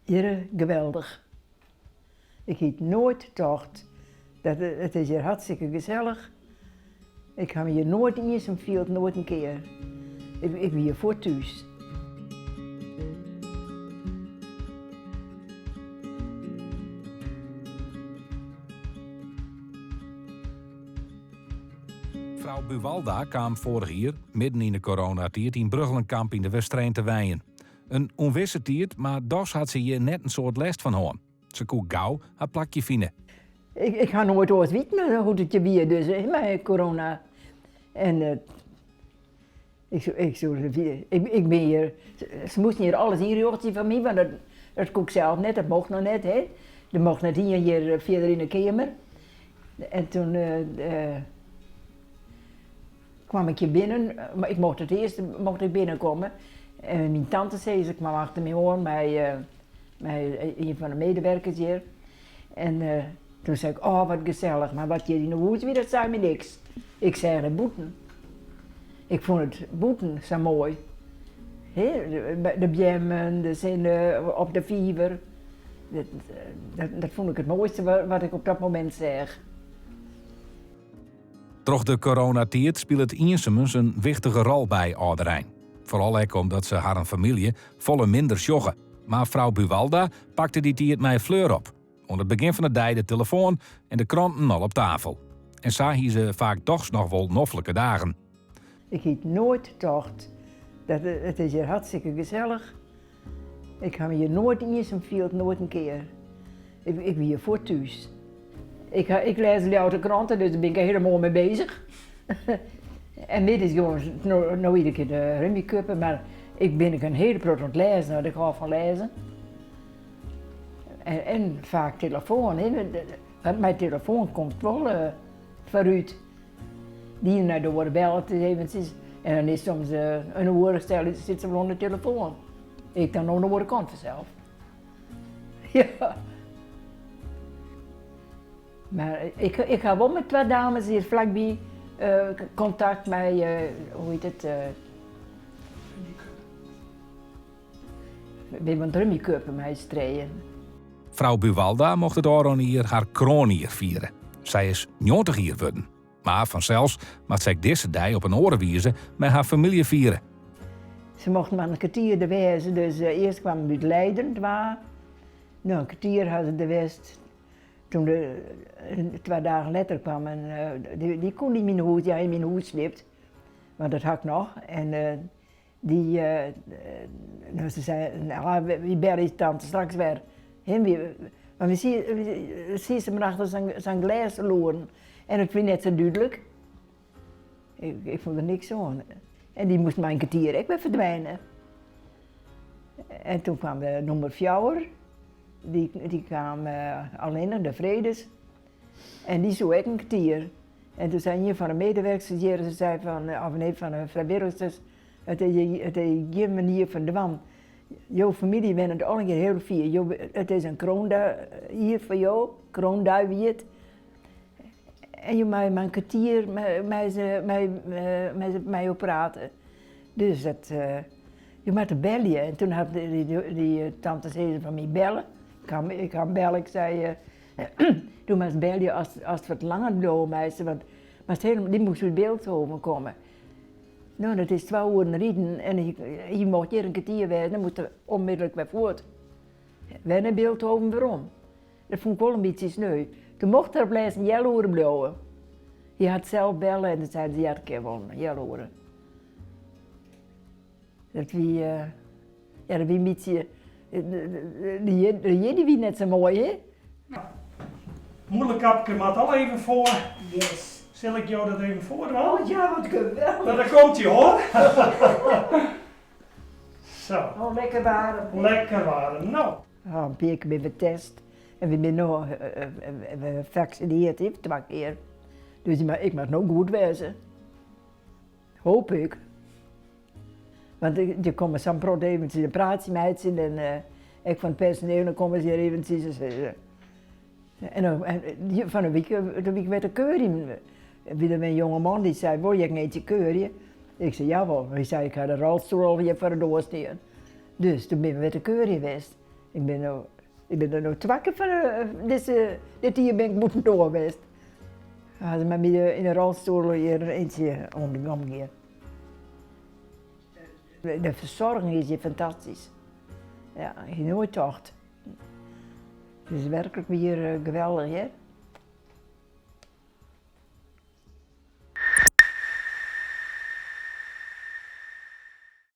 Hjir geweldich. Ik hie noait tocht dat it is hjir hartstikke gesellich. Ik ha my hjir noait iensum field, noait in kear. Ik wie hjir fuort thús. Frou Buwalda kaam foarich jier, midden yn de coronatiid, yn Brugchelencamp yn De Westereen te wenjen. In ûnwisse tiid, mar dochs hat se hjir net in soad lêst fan hân. Se koe gau har plakje fine. Ik ha noait oars witten hoe't it hjir wie, dus mei corona. En ik soe, ik soe, ik bin hjir, se moasten hjir alles ynrjochtsje foar my, want dat, dat koe ik sels net, dat mocht noch net, hè. Der mocht net ien hjir fierder yn de keamer. En toen kwam ik hjir binnen, ik mocht it earste mocht ik binnenkomme en myn tante sei, se kwam achter my oan mei mei ien fan de medewerkers hjir en toen sei ik, oh wat gesellich, mar wat hjir yn 'e hûs wie dat sei my niks. Ik seach it bûten. Ik fûn it bûten sa moai. Hè, de beammen, de sinne op de fiver, dat fûn ik it moaiste wat ik op dat momint seach. Troch de coronatiid spilet iensumens in wichtige rol by âlderein. Foaral ek omdat se harren famylje folle minder sjogge. Mar frou Buwalda pakte dy tiid mei fleur op. Oan it begjin fan de dei de telefoan en de kranten al op tafel. En sa hie se faak dochs noch wol noflike dagen. Ik hie noait tocht dat it is hjir hartstikke gesellich. Ik ha my hjir noait iensum field, noait in kear. Ik wie hjir fuort thús. Ik, ik lês de Ljouwerter Krante, dus dêr bin ik hiele moarn mei bezich. En middeis gewoan no iedere kear de Rummikubben, mar ik bin ek in hiele protte oan it lêzen, want ik hâld fan lêzen. En, en faak telefoan, hè. Want mei telefoan komst wol foarút. De iene nei de oare bellet eventsjes en dan is soms in oere stel sit se wol oan de telefoan. Ik dan oan de oare kant fansels. Ja. Mar ik, ik ha wol mei twa dames hjir flakby kontakt mei, hoe hjit it, Wy binne Rummikubben mei ús trijen. Frou Buwalda mocht it ôfrûne jier har kroanjier fiere. Sy is 90 jier wurden. Mar fansels moat sy ek dizze dei op in oare wize mei har famylje fiere. Se mochten mar in kertier der wêze, dus earst kwamen út Leiden twa. No, in kertier ha se der west. Toen de, twa dagen letter kwam en dy koe yn myn hûs, ja yn myn hûs sliept, want dat ha ik noch. En Dy, no se sei, no wy belje tante straks wer. Hè, mar we sieten mar achter sa'n glês te loeren en it wie net sa dúdlik. Ik fûn der niks oan. En dy moast mei in kertier ek wer ferdwine. En toen kwam de nûmer fjouwer, dy kaam allinnich, de Vredes, en dy soe ek in kertier. En toen sei ien fan de medewerksters hjir, se sei fan, of nee, fan de frijwilligsters, it is gjin manier fan dwaan. Jo famylje wennet allegear hiel fier, jo, it is in kroanjier foar jo, kroandei wie it. En jo meie mar in kertier mei se, mei jo prate. Dus dat, jo moatte belje. En toen hat dy tante Cees fan my belle. Ik ha belle, ik sei, Do moatst belje ast wat langer bliuwe meist, want moatst helemaal, dy moast út Bilthoven komme. No, dat is twa oeren riden en hy mocht hjir in kertier wêze, dan moast er onmiddellik wer fuort. Wer nei Bilthoven werom. Dat fûn ik wol in bytsje sneu. Toen mocht er op lêst in healoere bliuwe. Hy hat sels belle en toen seiden se, ja, dat kin wol, in healoere. Dat wie, ja, dat wie in bytsje, de jierdei wie net sa moai, hè? Mûlekapke moat al even foar. Yes. Sil ik jo dat even foardwaan? Oh ja, wat geweldich. No, daar komt ie hoor. Zo. Oh, lekker waarm. Lekker waarm. No. Oh, in pear kear binne we test en we binne no faksinearre, twa kear. Dus ik moat no goed wêze. Hoop ik. Want der komme sa'n protte eventsjes in praatsje meitsjen en ek fan it personeel, dan komme se hjir eventsjes en en fan 'e wike, de wike wer te keurjen. Wie der wer in jongeman dy't sei, wol je ek in eetsje keurje? Ik sei, jawol. Hy sei, ik ha de rolstoel al hjir foar de doar stean. Dus toen binne we wer te keurjen west. Ik bin no, ik bin der no twa kear fan dizze, dit jier bin ik bûtendoar west. Ha se mei my yn de rolstoel hjir in eintsje om de gong gien. De fersoarging is hjir fantastysk. Ja, hie noait tocht. It is werklik wier geweldich hjir.